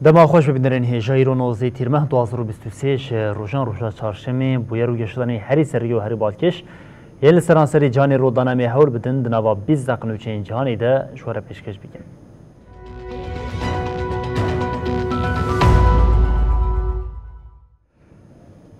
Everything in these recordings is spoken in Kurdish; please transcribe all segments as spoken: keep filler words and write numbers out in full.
Dema xweş bibînerên hêja, îro nozdeh tîrmeh du hazar û bîst û sê ji rojan roja çarşemê, bûyer û geşedanê herî serî û herî balkêş yên li seranserî cîhanê rûdane em ê hewl bidin di nava bîst deq nûçeyên cîhanê de ji we re pêşkêş bikin.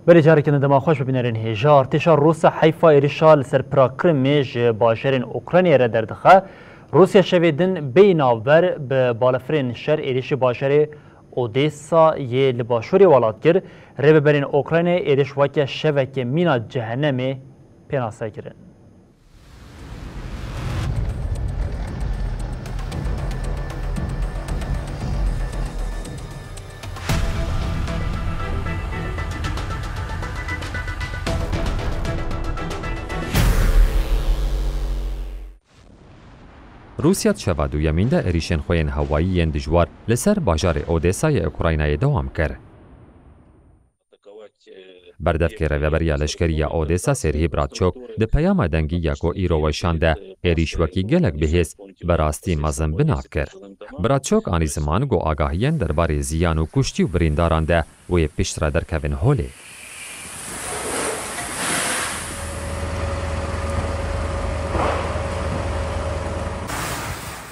Berê careke din dema xweş bibînerên hêja. Artêşa Rûsa heyfa êrişa li ser pira Krimê ji bajarên Ukraynayê re derdixe. Rûsya şevê din bêyî navber bi balafirên şer êrişî bajarê Odessa yê li başûrê welat kir. Rêveberên Ukraynayê êriş weke şeveke mîna cehenemê pênase kirin. Rûsya di şeva duyemîn de êrîşên xwe yên hewayî yên dijwar li ser bajarê Odessa yê Ukraynayê dewam kir. Berdevkê Rêveberiya Leşkerî ya Odessa Serhî Bratçok di peyama dengî ya ku îro weşan de êrîş wekî gelek bihêz bi rastî mezin bi nav kir. Bratçok anî ziman ku agahiyên derbarê ziyan û kuştî û birîndaran de wê piştre derkevin holê.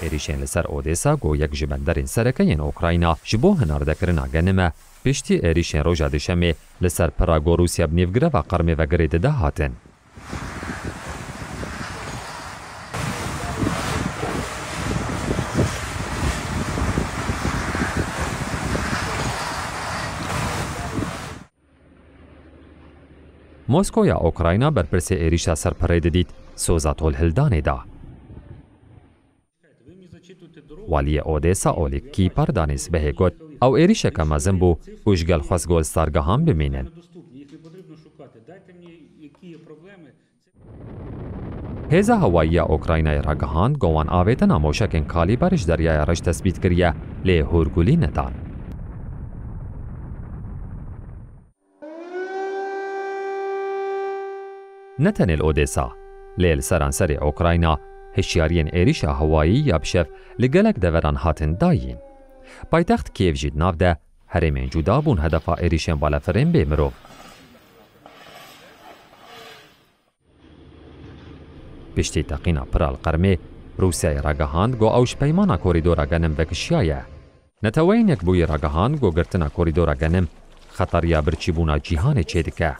Êrîşên li ser Odessa ku yek ji benderên sereke yên Ukrayna ji bo hinardekirina genim e, piştî êrîşên roja Duşemê li ser pira ku Rûsya bi nîvgireva Qirmê ve girê dide hatin. Moskoya Ukrayna berpirsê êrîşa ser pirê didît, soza tolhildanê da. Waliyê Odessa Oleg Kîpar danê sibehê got, ew êrîşeke mezin bû û ji gel xwest ku li stargehan bimînin. Hêza hewayî ya Ukraynayê ragihand ku wan avêtina moşekên Kalîber ji Deryaya Reş tespît kiriye, lê hûrgulî nedan. Ne tenê li Odessa, lê li seranserê Ukrayna hişyariyên êrîşa hewayî ya bi şev li gelek deveran hatin dayîn. Paytext Kiev jî di nav de herêmên cuda bûn hedefa êrîşên balefirên bê mirov. Piştî teqîna pira li Qermê, Rûsyayê ragihand ku ew ji peymana korîdora genim vekişiyaye. Neteweyên Yekbûyî ragihand ku girtina korîdora genim xetariya birçîbûna cîhanê çêdike.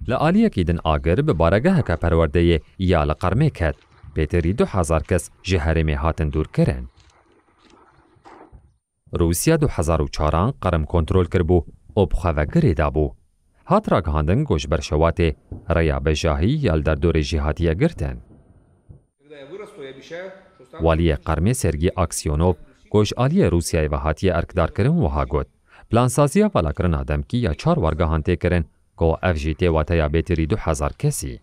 Li aliyekî din agir bi baregeheke perwerdeyê ya li Qermê ket. Pêtirî du hezar kes ji herêmê hatin dûrkirin. Rûsya du hezar û çaran Qerm kontrol kiribû û bi xwe ve girê dabû. Hat ragihandin ku ji ber şewatê rêya bejahî ya li derdorê jî hatiye girtin. Waliyê Qermê Sergî Aksiyonov ku ji aliyê Rûsyayê ve hatiye erkdarkirin wiha got, plansaziya valakirina demkî ya çar wargehan tê kirin ku ev jî tê wateya bêtirî du hezar kesî.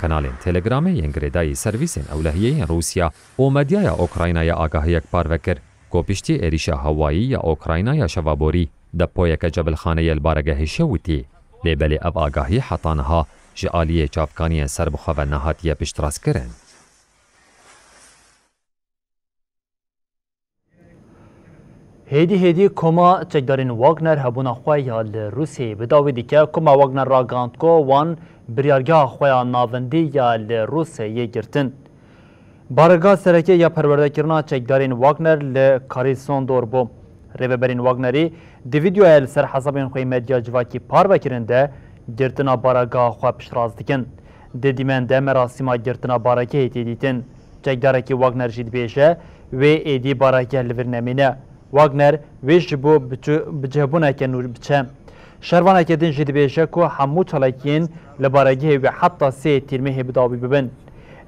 Kanalên Telegramê yên girêdayî servîsên ewlehiyê yên Rûsya û medyaya Ukraynayê agahiyek parve kir ku piştî êrîşa hewayî ya Ukrayna ya şeva borî depoyeke cebilxaneyê li baregehê şewitî. Lê belê ev agahî heta niha ji aliyê çavkaniyên serbixwe ve nehatiye piştrastkirin. Hêdî hêdî koma çekdarên Wagner hebûna xwe ya li Rûsyayê bi dawî dike. Koma Wagner ragihand ku wan biryargeha xwe ya navendî ya li Rûsyayê girtin. Baregeha sereke ya perwerdekirina çekdarên Wagner li Karisondor bû. Rêveberên Wagnerî di vîdeoya li ser hesabên xwe yê medya civakî parve kirin de girtina baregeha xwe piştrast dikin. Di dîmen de merasîma girtina baregehê tê dîtin. Çekdarekî Wagner jî dibêje, wê êdî baregeh li vir nemîne. Wagner wê ji bo biçû-, bicihbûneke nû biçe. Şervaneke din jî dibêje ku hemû çalakiyên li baregihê wê heta sê Tîrmehê bi dawî bibin.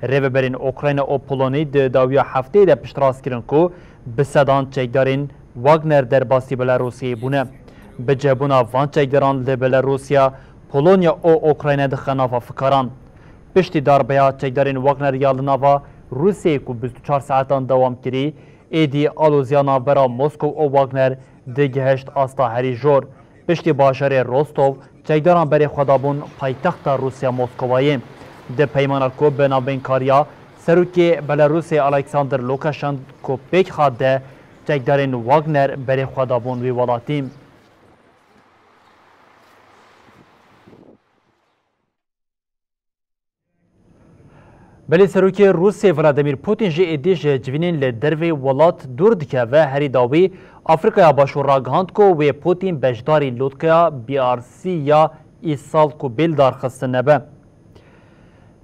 Rêveberên Ukrayna û Polonî di dawiya hefteyê de piştrast kirin ku bi sedan çekdarên Wagner derbasî Belarusiyê bûne. Bicihbûna van çekdaran li Belarusya, Polonya û Ukrayna dixe nava fikaran. Piştî darbeya çekdarên Wagner ya li nava Rûsyayê ku bîst û çar saetan dewam kirî, êdî aloziya navbera Moskow û Wagner digihişt asta herî jor. Piştî bajarê Rostov, çekdaran berê xwe dabûn paytexta Rûsya Moskowayê. Di peymana ku bi navbeynkariya Serokê Belarusê Alexander Lukashenko pêk hat de, çekdarên Wagner berê xwe dabûn wî welatî. Belê Serokê Rûsê Vladimir Putin jî êdî ji civînên li dervê welat dûr dikeve. Herî dawî Afrîkaya Başûr ragihand ku wê Putin beşdarî lûtkeya B R C ya îsal ku bê lidarxistin nebe.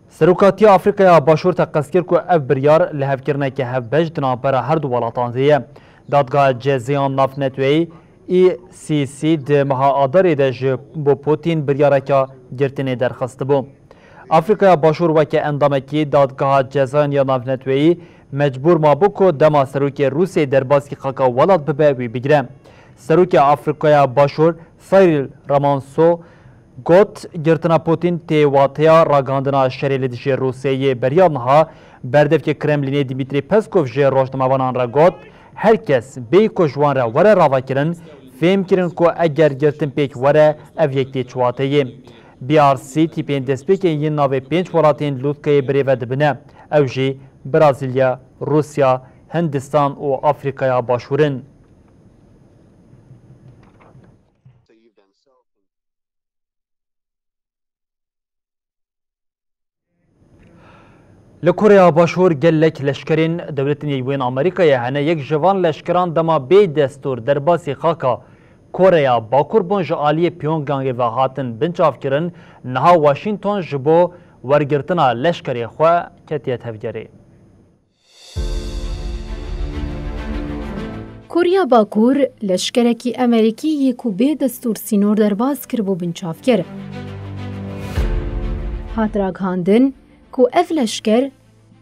Serokatiya Afrîkaya Başûr teqez kir ku ev biryar lihevkirineke hevbeş di navbera her du welatan de ye. Dadgeha Cezayan Navneteweyî, E C C, di meha Adarê de ji bo Putin biryareke girtinê derxistibû. Afrîkaya Başûr weke endamekî Dadgeha Cezayan ya Navneteweyî mecbûr mabû ku dema serokê Rûsê derbasî xaka welat bibe wî bigire. Serokê Afrîkaya Başûr Cyril Ramonso got, girtina Putin tê wateya ragihandina şerê li dijî Rûsyayê. Beriya niha berdevkê Kremlînê Dmitry Peskov ji rojnamevanan re got, her kes bêyî ku ji wan re were ravekirin, fêhm kirin ku eger girtin pêk were, ev yek tê çi wateyê. B R C tîpên destpêkên yên navê pênc welatên lûtkeyê birêve dibine. Ew jî Brazîlya, Rûsya, Hindistan û Afrîkaya Başûr in. Li Koreya Başûr gelek leşkerên Dewletên Yekbûyên Amerîkayê hene. Yek ji van leşkeran dema bê destûr derbasî xaka Koreya Bakur bûn, ji aliyê Pyongyangê ve hatin binçavkirin. Niha Washington ji bo wergirtina leşkerê xwe ketiye tevgerê. Koriya Bakur leşkerekî Amerîkî yê ku bê destûr sînor derbas kiribû binçav kir. Hat ragihandin ku ev leşker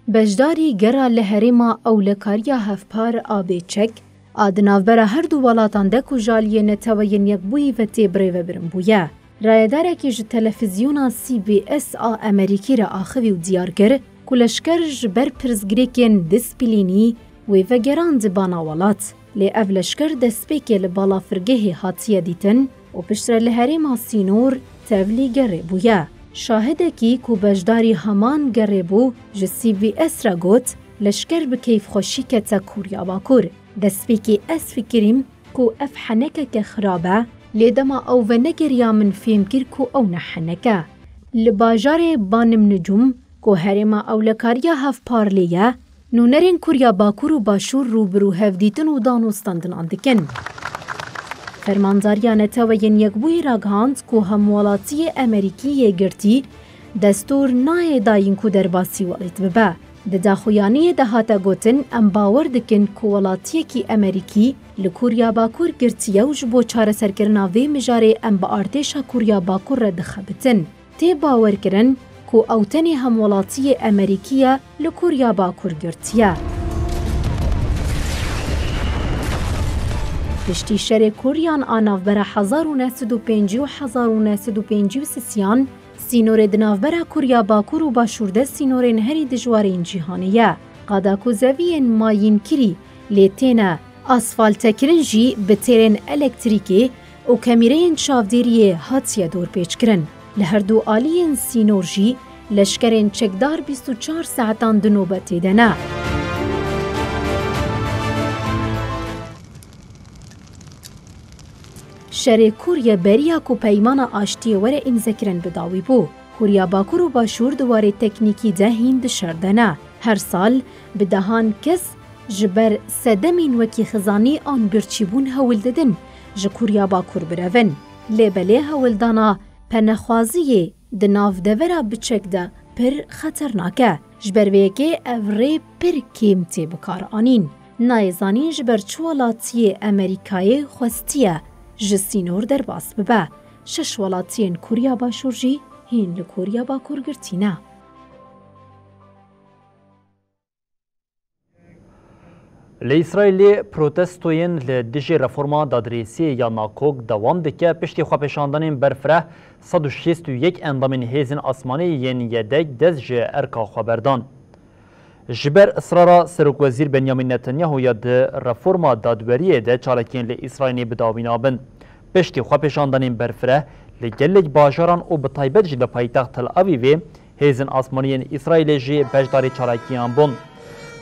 beşdarî gera li herêma ewlekariya hevpar a bê çek a di navbera her du welatan de ku ji aliyê Neteweyên Yekbûyî ve tê birêvebirin bûye. Rayedarekî ji telefîzyona C B S a Amerîkî re axivî û diyar kir ku leşker ji ber pirsgirêkên disîplînî wê vegerand bana welat. Lê ev leşker destpêkê li balafirgehê hatiye dîtin û piştre li herêma sînor tevlî gerê bûye. Şahidekî ku beşdarî heman gerê bû ji C B S re got, leşker bi keyfxweşî kete Koriya Bakur. Destpêkê ez fikirîm ku ev henekeke xirab e, lê dema ew venegeriya min fêm kir ku ew ne henek e. Li bajarê Banim Nicûm ku herêma ewlekariya hevpar lê ye, nûnerên Kurya Bakur û Başûr rû bi rû hevdîtin û danûstandinan dikin. Fermandariya Neteweyên Yekbûyî ragihand ku hemwelatiyê Amerîkî yê girtî destûr nayê dayîn ku derbasî welêt bibe. Di daxuyaniyê de hate gotin, em bawer dikin ku welatiyekî Amerîkî li Kurya Bakur girtiye û ji bo çareserkirina vê mijarê em bi artêşa Kurya Bakur re dixebitin. Tê bawerkirin ku ew tenê hemwelatiyê Amerîkî ye li Kurya Bakur girtiye. Piştî şerê Kuryan a navbera hezar û neh sed û pêncî û hezar û neh sed û pêncî û sisiyan, sînorê di navbera Kurya Bakur û Başûr de sînorên herî dijwar ên cîhanê ye. Qada ku zeviyên mayînkirî lê têne asfaltekirin jî bi têrên elektrîkê û kemîreyên çavdêriyê hatiye dorpêçkirin. Li her du aliyên sînor jî leşkerên çekdar bîst û çar saetan di nobetê de ne. Şerê Kûr ye beriya ku peymana aştiyê were îmzekirin bi dawî bû. Kûriya Bakur û Başûr di warê teknîkî de hîn di şer de ne. Her sal bi dehan kes ji ber sedemên wekî xizanî an birçîbûn hewl didin ji Kûriya Bakur birevin. Lê belê hewldana penexwaziyê di nav devera biçek de pir xeternak e. Ji ber vê yekê ev rê pir kêm tê bikaranîn. Nayê zanîn ji ber çi welatiyê Amerîkayê xwestiye ji sînor derbas bibe. Şeş welatiyên Koriya Başûr jî hîn li Koriya Bakur girtî ne. Li Îsraîlê protestoyên li dijî reforma dadrêsiyê ya nakok dewam dike, piştî xwepêşandanên berfireh sed û şêst û yek endamên hêzên asmanî yên YEDEK dest ji erka xwe berdan. Ji ber israra Serokwezîr Benyamin Netanyahu ya di reforma dadweriyê de çalakiyên li Îsraîlê bi dawî nabin. Piştî xwepêşandanên berfireh li gelek bajaran û bi taybet jî li paytext Tel Avîvê hêzên asmanî yên Îsraîlê jî beşdarî çalakiyan bûn.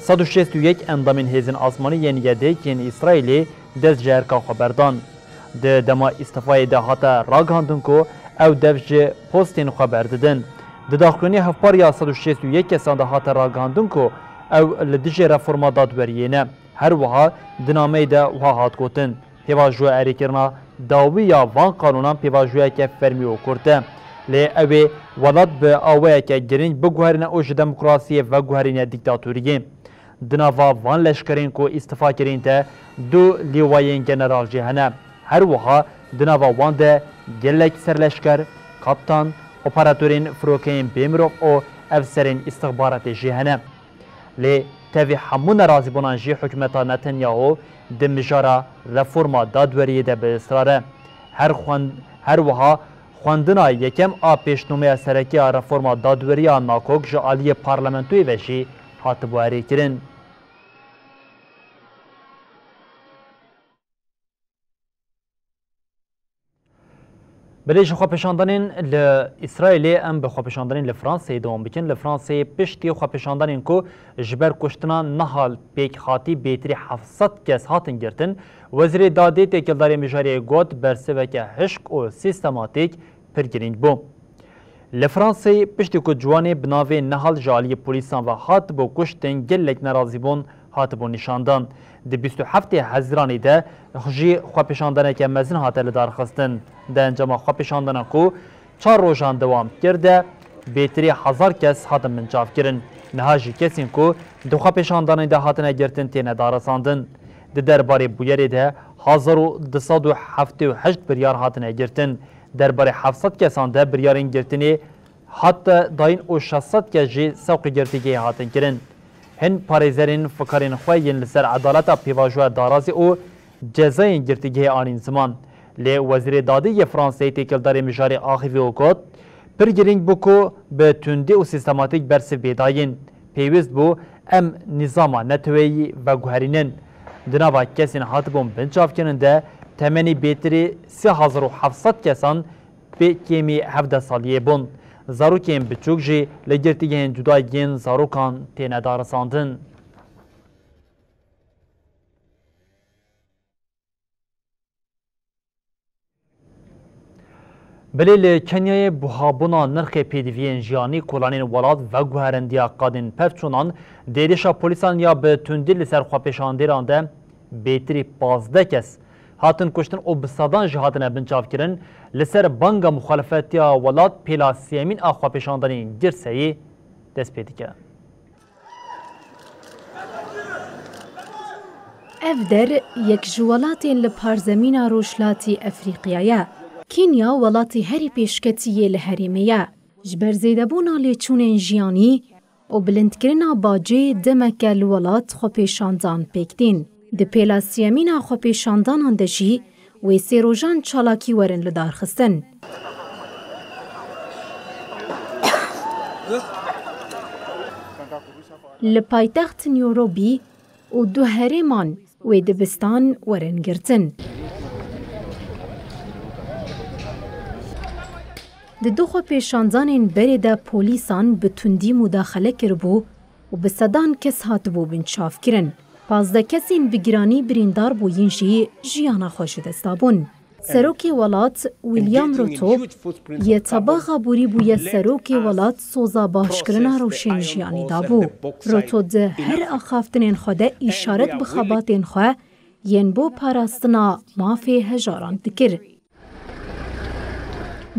Sed û şêst û yek endamên hêzên asmanî yên YEDEK yên Îsraîlê dest ji erka xwe berdan. Di dema îstifayê de hate ragihandin ku ew dev ji postên xwe berdidin. Di daxuyaniyê hevpar ya sed û şêst û yek kesan de hate ragihandin ku ew li dijî reforma dadweriyê ne. Her wiha di nameyê de wiha hat gotin, pêvajoya erêkirina dawî ya van qanûnan pêvajoyeke fermî û kurt e. Lê ew ê welat bi awayeke girîng biguherîne û ji demokrasiyê veguherîne dîktatoriyê. Di nava van leşkerên ku îstifa kirîn de du lîwayên general jî hene. Her wiha di nava wan de gelek serleşker, kaptan, operatorên firokeyên bêmirov û efserên îstixbaratê jî hene. Lê tevî hemû nerazîbûnan jî hikûmeta Netanyahu di mijara reforma dadweriyê de bi israr e. Her xwend-, her wiha xwendina yekem a pêşnomeya sereke ya reforma dadweriya nakok ji aliyê parlamentoyê ve jî hatibû erêkirin. Belê ji xwepêşandanên li Îsraîlê em bi xwepêşandanên li Fransayê dewam bikin. Li Fransayê piştî xwepêşandanên ku ji ber kuştina niha pêk hatî bêtirî heft sed kes hatin girtin, Wezîrê Dadê têkildarî mijarê got, bersiveke hişk û sîstematîk pir girîng bû. Li Fransayê piştî ku ciwanê bi navê Nihal ji aliyê polîsan ve hatibû kuştin, gelek nerazîbûn hatibû nîşandan. Di bîst û heftê Hezîranê de jî xwepêşandaneke mezin hate lidarxistin. Di encama xwepêşandana ku çar rojan dewam kir de bêtirî hezar kes hatin binçavkirin. Niha jî kesên ku di xwepêşandanê de hatine girtin têne darizandin. Di derbarê bûyerê de hezar û du sed û heftê û heşt biryar hatine girtin. Derbarê heft sed kesan de biryarên girtinê hate dayîn û şeş sed kes jî sewqî girtîgehê hatin kirin. Hin parêzerên fikarên xwe yên li ser edaleta pêvajoya darazê û cezayên girtîgehê anîn ziman. Lê Wezîrê Dadê yê Fransayê têkildarî mijarê axivî û got, pir girîng bû ku bi tundî û sîstematîk bersiv bê dayîn. Pêwîst bû em nîzama neteweyî veguherînin. Di nava kesên hatibûn binçavkirin de temenî bêtirî sê hezar û heft sed kesan pê kêmî hevdeh saliyê bûn. Zarokên biçûk jî li girtîgehên cuda yên zarokan têne darizandin. Belê li Kenyayê buhabûna nirxê pêdiviyên jiyanî kolanên welat veguherin diya qadên pevçûnan di êrişa polîsan ya bi tundî li ser xwepêşandêran de bêtirî pazdeh kes hatin kuştin û bi sedan jî hatine binçavkirin, li ser banga muxalefetiya welat pêla sêyemîn a xwepêşandanên girseyî dest pê dike. Ev der yek ji welatên li parzemîna Rojhilatî Efrîqya ye. Kenya welatê herî pêşketî yê li herêmê ye. Ji ber zêdebûna lêçûnên jiyanî û bilindkirina bacê demeke li welat xwepêşandan pêk tên. Di pêla siyemîn a xwepêşandanan de jî wê sê rojan çalakî werin lidarxistin. Li paytext Nairobi û du herêman wê dibistan werin girtin. Di du xwepêşandanên berê de polîsan bi tundî mudaxele kiribû û bi sedan kes hatibû binçavkirin. Pazdeh kesên bi giranî birîndar bûyîn jî jiyana xwe ji dest dabûn. Serokê welat William Ruto yê tebaxa borî bûye serokê welat soza başkirina rewşên jiyanî dabû. Ruto di her axaftinên xwe de îşaret bi xebatên xwe yên bo parastina mafê hejaran dikir.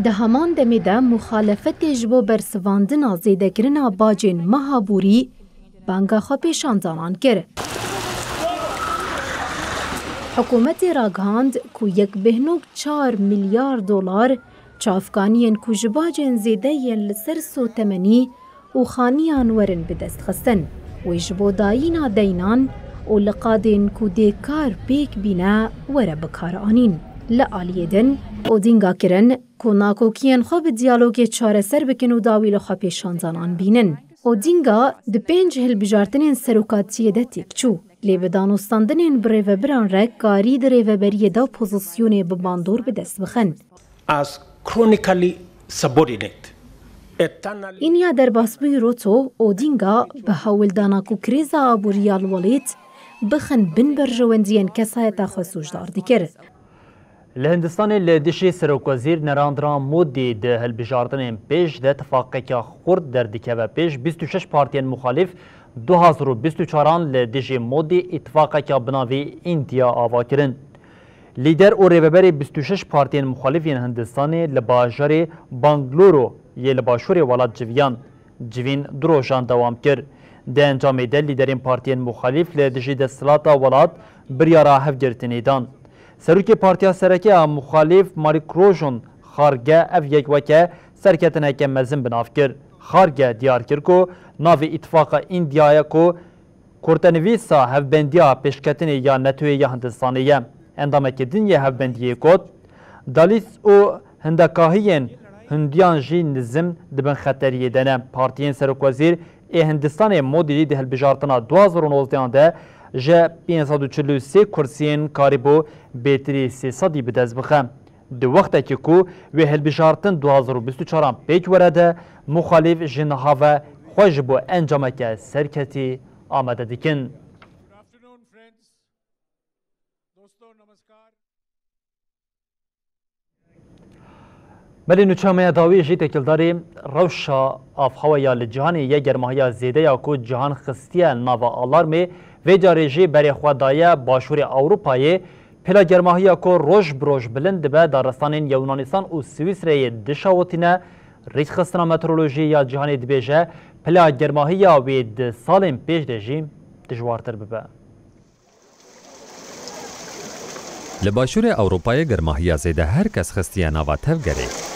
Di heman demê de muxalefetê ji bo bersivandina zêdekirina bacên meha borî banga xwepêşandanan kir. Hikûmetê ragihand ku yek bêhnok çar milyar dolar çavkaniyên ku ji bacên zêde yên li ser sotemenî û xaniyan werin bi dest xistin, wê ji bo dayîna deynan û li qadên ku dê kar pêk bîne were bikaranîn. Li aliyê din, Odinga kirin ku nakokiyên xwe bi diyalogê çareser bikin û dawî li xwe pêşandanan bînin. Odinga di pênc hilbijartinên serokatiyê de têk çû, lê bi danûstandinên bi rêvebiran re karî di rêveberiyê de pozisyonê bi bandor bi dest bixin. As chronically subordinate. Eternally Îniya derbasbûyî Roto, Odinga bi hewldana ku krîza aborî ya li welêt bixin bin berjewendiyên kesayeta xwe sûcdar dikir. Li Hindistanê li dijî Serokwezîr Narendra Modî di hilbijartinên pêş de tifaqeke xurt derdikeve pêş. Bîst û şeş partiyên muxalîf du hazar û bîst û çaran li dijî Modî îtifaqeke bi navî Îndiya ava kirin. Lîder û rêveberê bîst û şeş partiyên muxalîf yên Hindistanê li bajarê Bangalore yê li başûrê welat civiyan. Civîn du rojan dewam kir. Di encamê de lîderên partiyên muxalîf li dijî desthilata welat biryara hevgirtinê dan. Serokê Partiya Sereke ya muxalîf Manik Rojon Kharge ev yek weke serketineke mezin bi nav kir. Kharge diyar kir ku navê Îtifaqa Îndiyayê ku kurtenivîsa hevbendiya pêşketinê ya netoyê ya Hindistanê ye. Endamekî din yê hevbendiyê got, Dalit û hindekahiyên Hindiyan jî nizim di bin xeteriyê de ne. Partiyên serokwezîr ê Hindistanê Modî jî di hilbijartina du hazar û nozdehan de ji pênc sed û çil û sê kursiyên karîbû bêtirî sê sedî bi dest bixe. Di wextekî ku wê hilbijartin du hazar û bîst û çaran pêk were de, muxalîf ji niha ve xwe ji bo encameke serketî amade dikin. Belê nûçeya me ya dawî jî têkildarî rewşa avhewa ya li cîhanê ye. Germahiya zêde ya ku cîhan xistiye nava alarmê, vê carê jî berê xwe daye başûrê Ewropayê. Pêla germahiya ku roj bi roj bilind dibe, daristanên Yewnanistan û Swîsreyê dişawitîne. Rêkxistina Meteorolojiyê ya Cîhanê dibêje, pêla germahiya wê di salên pêş de jî dijwartir bibe. Li Başûrê Ewropayê germahiya zêde her kes xistiye nava tevgerê.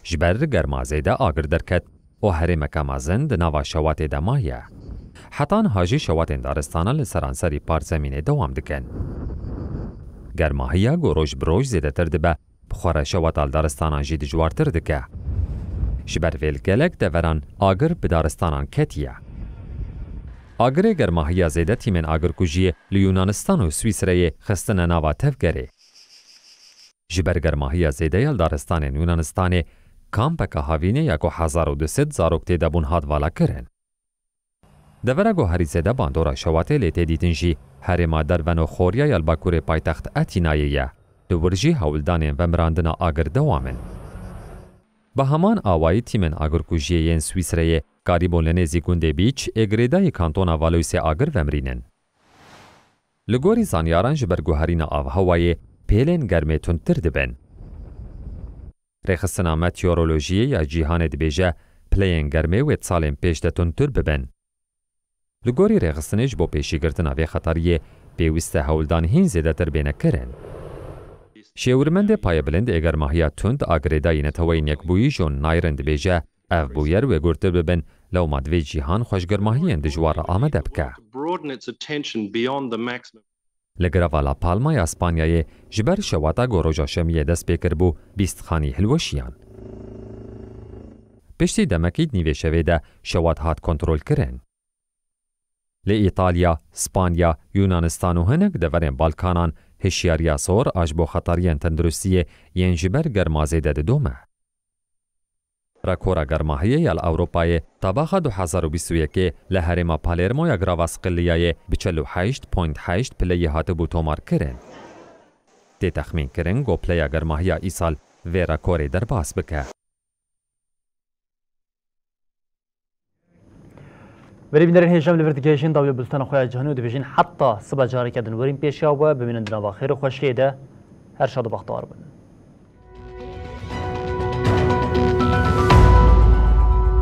Ji ber germa zêde agir derket û herêmeke mezin di nava şewatê de maye. Heta niha jî şewatên daristanan li seranserî parzemînê dewam dikin. Germahiya ku roj bi roj zêdetir dibe, bi xwe re şewata li daristanan jî dijwartir dike. Ji ber vê li gelek deveran agir bi daristanan ketiye. Agirê germahiya zêde tîmên agirkujiyê li Yunanistan û Swîsreyê xistine nava tevgerê. Ji ber germahiya zêde ya li daristanên Yunanistanê, kampeke havînê ya ku hezar û du sed zarok tê de bûn hat valakirin. Devera ku herî zêde bandora şewatê lê tê dîtin jî herêma Dervenoxoriya ya li bakurê paytext Etînayê ye. Li wir jî hewldanên vemirandina agir dewam in. Bi heman awayî tîmên agirkujiyê yên Swîsreyê karîbûn li nêzî gundê Bîç ê girêdayî kantona Valoisê agir vemirînin. Li gorî zanyaran ji ber guherîna avhewayê pêlên germê tundtir dibin. Rêxistina Meteorolojiyê ya Cîhanê dibêje, pileyên germê wê di salên pêş de tundtir bibin. Li gorî rêxistinê ji bo pêşîgirtina vê xeteriyê pêwîst e hewldan hîn zêdetir bêne kirin. Şêwirmendê payebilind ê germahiya tund a girêdayî Neteweyên Yekbûyî John Nairin dibêje, ev bûyer wê gurtir bibin, lewma divê cîhan xwe ji germahiyên dijwar re amade bike. Li girava La Palma ya Spanyayê ji ber şewata ku roja şemiyê dest pê kiribû, bîst xanî hilweşiyan. Piştî demekî di nîvê şevê de şewat hat kontrolkirin. Li Îtalya, Spanya, Yunanistan û hinek deverên Balkanan hişyariya sor a ji bo xeteriyên tenduristiyê yên ji ber germa zêde didome. Rekora germahiyê ya li Ewropayê tabaxa du hezar û bîst û yekê li herêma Palermo ya girava Sqilliyayê bi çel û heşt point heşt pileyî hatibû tomarkirin. Tê texmînkirin ku pileya germahiya îsal vê rekorê derbas bike. Berê bînerên hêja, em li vir digihêjin dawî bultena xwe ya cîhanê û dibêjin heta sibe careke din werîn pêşiya we, bimînin di nava xêr û xweşiyê de. Her şad û bextewar bin.